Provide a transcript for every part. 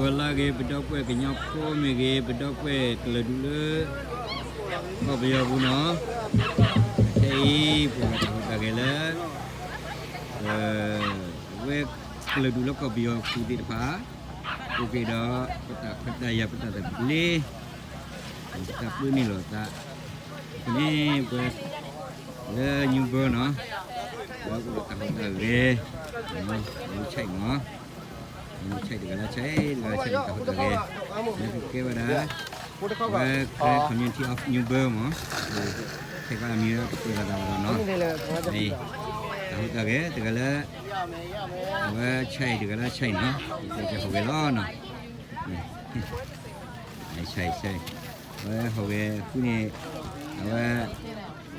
ပလၢဂ့ၤ ပဒီပုၢ်ဝဲၢ်ကညီဖိမ့ၢ်ဂ့ၤ, ပဒီပုၢ်ဝဲၢ်ကလုာ်ဒူၣ်လၢ ကီၢ်ပယီၤပူၤနီၤ, ခဲအံၤ ပအိၣ်ဒီးတၢ်ဟူးတၢ်ဂဲၤလၢ ပဝဲကလုာ်ဒူၣ်လၢကီၢ်ပယီၤပူၤသ့ၣ်တဖၣ် အိၣ်က့ၤဒီး ပတၢ်ခွဲးတၢ်ယာ် ပတၢ်သဘျ့ ပတၢ်ပၢနုာ်လီၤသး, အဃိန့ၣ် ပဝဲ လၢ New Bern နီၤ, ပဝဲအိၣ်ဒီးတၢ်ဟူးတၢ်ဂဲၤ, လၢဆဲးနီၤ, လၢဆဲးတဂၤလၢဆဲး တဂၤလၢဆဲး တၢ်ဟူးတၢ်ဂဲၤ, လၢပကဲဝဲဒၣ် ဝဲ Karen Community of New Bern မး, ထဲကမံၤလၢကပၢၤလီၤသးဘၣ်ဒီးနီၤ, တၢ်ဟူးတၢ်ဂဲၤ တဂၤလၢ အဝဲဆဲးတဂၤလၢဆဲးနီၤ, ယတဲဟူးဂဲၤလီၤနီၤ, ဆဲးဆဲး, အဝဲဟူးဂဲၤဃုန့ၣ်, အဝဲ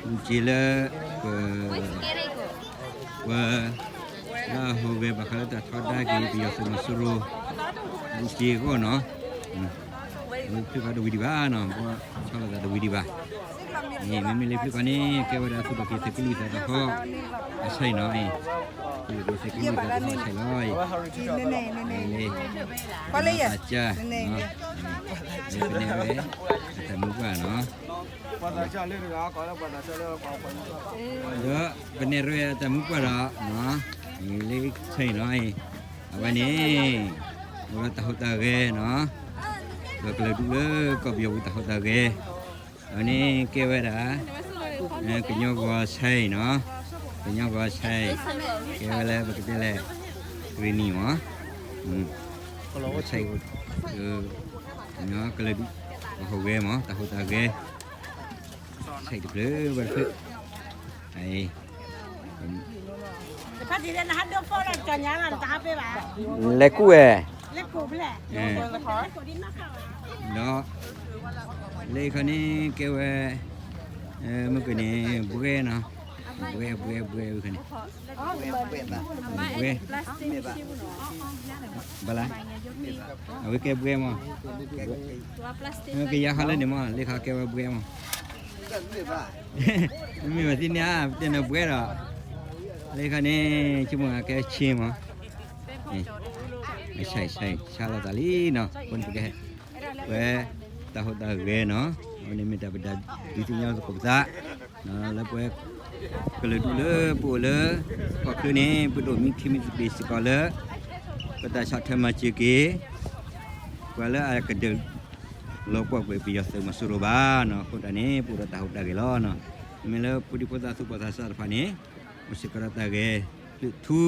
ဘူၣ်စ့လၢ ပ ပှၤ လၢအဟူးဂဲၤဘၣ်ဃးလၢတၢ်ထီဒါက့ၤ ပယီၤသုးမီၤစိရိၤ ဘူၣ်စ့အဂီၢ်နီၤ, ဖျုးဖးတဝံၤဒံးဘၣ်နီၤ, ဆီလီၤသးတဝံၤဒံးဘၣ်, မ့မ့ၢ်လၢဖျုးဖးန့ၣ် ကဲဝဲဒၣ်သူၣ်ထီၣ်က့ၤ သုးက့လွံၢ်သးတဟီၣ် အဆဲးနီၤ, သုးက့လွံၢ်သးတဟီၣ်အဆဲးလီၤ, လၢ လၢတၢ်ကၢ် လၢပနဲၣ်ဝဲ အတၢ်မုၢ်ပှၢ်နီၤ, ဒီးပနဲၣ်ရဲၣ်အတၢ်မုၢ်ပှၢ်ဒီး လၢဆဲးနီၤ, အဝဲန့ၣ် အိၣ်ဒီးတၢ်ဟူးတၢ်ဂဲၤနီၤ, ဒီးကလုာ်ဒူၣ်လၢကီၢ်ပယီၤပူၤတၢ်ဟူးတၢ်ဂဲၤ, အဝဲန့ၣ်ကဲဝဲဒၣ် ကညီဂီၤဆဲးနီၤ, ကညီဂီၤဆဲး, ကဲဝဲလၢပကတဲလဲၣ် ရ့နံၤမး, ဆဲး, ကလုာ်ဒူၣ် ပဟူးဂဲၤမး တၢ်ဟူးတၢ်ဂဲၤ ဆဲးတဖျၢၣ်ဝဲတဖျၢၣ်, လဲၤကူၣ်ဝဲ, ဒီး လၢခီန့ၣ်ကဲဝဲ, မ့ၢ်ကန့ၣ် ဘှဲနီၤ, ဘှဲ ဘှဲ ဘှဲဝဲခီန့ၣ်, ဘှဲ, ဘၣ်လၢ, အဝဲကဲဘှဲမး, ကယၤဟီလၢန့ၣ်မး လၢခီကဲဝဲဘှဲမး, မ့ၢ်ဘၣ်သ့ၣ်န့ၣ်ဧါ ပတဲနၤဘှဲဒီး, လၢခီန့ၣ် ဆိကမိၣ်ကဲဆ့မး, ဆဲး ဆါလီၤသးလံနီၤ, အဃိန့ၣ်ပကဟဲ, ပဝဲ တၢ်ဟူးတၢ်ဂဲၤနီၤ, အဝဲန့ၣ်မ့ၢ်တၢ်ပဒုးသ့ၣ်ညါသကိးပသး, လၢပဝဲ ကလုာ်ဒူၣ်လၢပအိၣ်လၢ ကီၢ်ချၢန့ၣ် ပဒိၣ်မ့ၢ်ခံမံၤသဘျ့စ့ၢ်ကီးလၢ ပတၢ်ဆီၣ်ထွဲမၤစၢၤက့ၤ ပှၤလၢအကဒုးလီၤပှီၢ်ကွံာ်ပယီၤသုးမီၤစိရိၤဘၣ်နီၤ, အဃိသတးန့ၣ် ပအိၣ်ဒီးတၢ်ဟူးတၢ်ဂဲၤလီၤနီၤ, မ့ၢ်လၢဖိဒံဖိသၣ်သူၣ်ဘီၣ်သးစၢ်တဖၣ်န့ၣ် အိၣ်စ့ၢ်ကီးဒီးတၢ်ဂဲၤဖျၢၣ်ထူ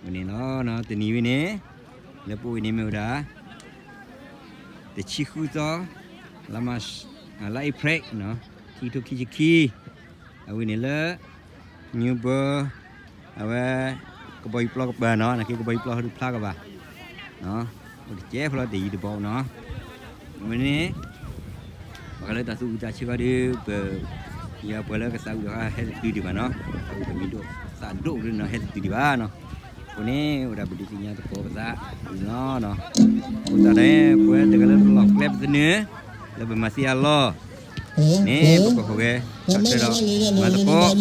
ဝဲန့ၣ်လီၤ, တနံၤဝဲန့ၣ် လၢပအိၣ်ဝဲန့ၣ်မ့ၢ်ဝဲဒၣ် တဆံဃုသီ လါမး, လါအ့ဖြ့ၣ်, ခံကထိခံဆံခံ, အဝဲန့ၣ်လၢ New Bern, အဝဲ ကဘီယူၤပျီကပၤနီၤ, နာ်က့ကဘီယူၤပျီဟီဒုးဖျါကဘၣ်, အိၣ်တကဲဖိလီၤတယံၤတဘီနီၤ, အဝဲန့ၣ် ဘၣ်ဃးလၢတၢ်သူၣ်အုးသးဆၢဃီဒီး ပ ယပှၤလၢကသးဝံၣ်ဒီးဟဲတတုၤဒံးဘၣ်နီၤ, သးဝံၣ်ဒီးမံၤဒိၣ်သးဒိၣ်ဒ်နီၤ ဟဲတတုၤဒံးဘၣ်နီၤ, အဃိန့ၣ် အိၣ်ဒၣ်ပဒုးသ့ၣ်ညါသကိးပသးလီၤ, အဃိသတးန့ၣ် ပဝဲတဂၤလၢပလီၢ်ကျဲပသနၢၣ် လၢပမၤသံအလီၢ်န့ၣ် ပကဟူးဂဲၤဆီၣ်ထွဲဒီး မၤသကိး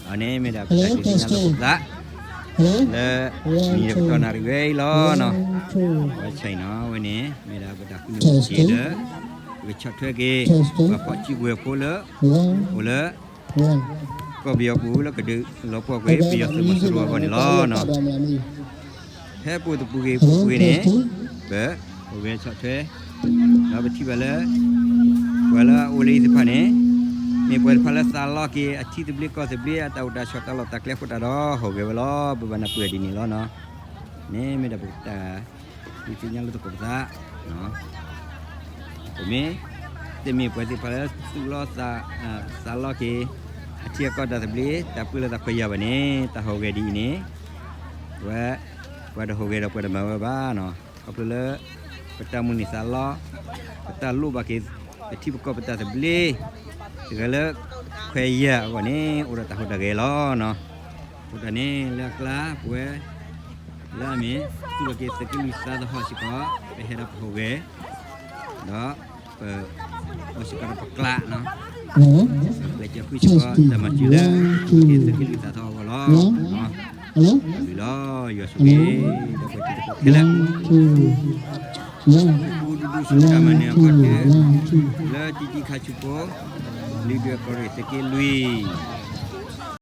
အန့ၣ်မ့ၢ်ဒၣ်ပတၢ်ဒုးသ့ၣ်ညါသကိးပသး လၢ နံၤဒီးကတီၢ်နၣ်ရံၣ်ဝဲအံၤလီၤနီၤ, ဝဲဆဲးနီၤ အဝဲန့ၣ် မ့ၢ်ဒၣ်ပတၢ်ဃုန့ၢ်အိၣ်က့ၤလၢ ပကဆီၣ်ထွဲက့ၤ ပှၤဖီၣ်စုကဝဲၤဖိလၢ အိၣ်လၢ ကီၢ်ပယီၤပူၤလၢကဒုးလီၤပှီၢ်ကွံာ် ပယီၤသုးမီၤစိရိၤအဂီၢ်န့ၣ်လီၤနီၤ, ဖဲပအိၣ်တပူၤဂ့ၤပူၤဂ့ၤန့ၣ် ပ ဟူးဂဲၤဆီၣ်ထွဲ ဒီးပထံၣ်ဘၣ်လၢ ပှၤလၢအအိၣ်လၢအံၤသ့ၣ်တဖၣ်န့ၣ် မ့ၢ်ပှၤတဖၣ်လၢသးလီက့ၤ အထံသဘျ့ကီၢ်သဘျ့ အတၢ်အိၣ်တၢ်ဆိးတၢ်လီၢ်တၢ်ကျဲအဃိသတးဒီး ဟူးဂဲၤဝဲလီၤ, ပဘၣ်နၢ်ပၢၢ်ဒ်န့ၣ်လီၤနီၤ, န့ၣ်မ့ၢ်ဒၣ်ပတၢ် ဒုးသ့ၣ်ညါလၢသကိးပသး ပမ့ၢ် တမ့ၢ်ပှၤသ့ၣ်တဖၣ်လၢသူၣ်လီသး သးလီက့ၤ အထံအကီၢ်တၢ်သဘျ့ တၢ်ပၢလၢတၢ်ခွဲးယာ်ဘၣ်န့ၣ် တၢ်ဟူးဂဲၤဒ်အံၤန့ၣ် ပှၤ ပှၤတဟူးဂဲၤဒီးပှၤတမၤဝဲဘၣ်နီၤ, ခီဖျိလၢ ပတၢ်မုၢ်လၢ်သးလီ ပတၢ်လိၣ်ဘၣ်က့ၤ ပထံပကီၢ်ပတၢ်သဘျ့ တဂၤလၢ ခွဲးယာ်အဂီၢ်န့ၣ် အိၣ်ဒီးတၢ်ဟူးတၢ်ဂဲၤလီၤနီၤ, အဃိသတးန့ၣ် လၢအကျါ ပဝဲ လၢအမ့ၢ် သူၣ်ထီၣ်က့ၤသုးက့လွံၢ်သးသဟီၣ်စ့ၢ်ကီး ပဟဲဒီးပဟူးဂဲၤ ဒီး ပ အိၣ်စ့ၢ်ကီးဒီးပကျးနီၤ, ကျဲးစၢးဃုစ့ၢ်ကီး တၢ်မၤစၢၤလၢ သူၣ်ထီၣ်က့ၤသုးက့လွံၢ်သးသဟီၣ်အဂီၢ်လီၤ. လၢယွၤဆိၣ်ဂ့ၤ ဒီးပှၤတံၤသကိးခဲလၢာ်, ဒူဒူဒူဆူတၢ်မၤနၢၤအပှၤတၢၢ်, လၢတံၤတံၤခါဆူဖိ, လံာ်ဒွဲၣ်ကီၢ်ရ့ၣ် သုးက့လွံၢ်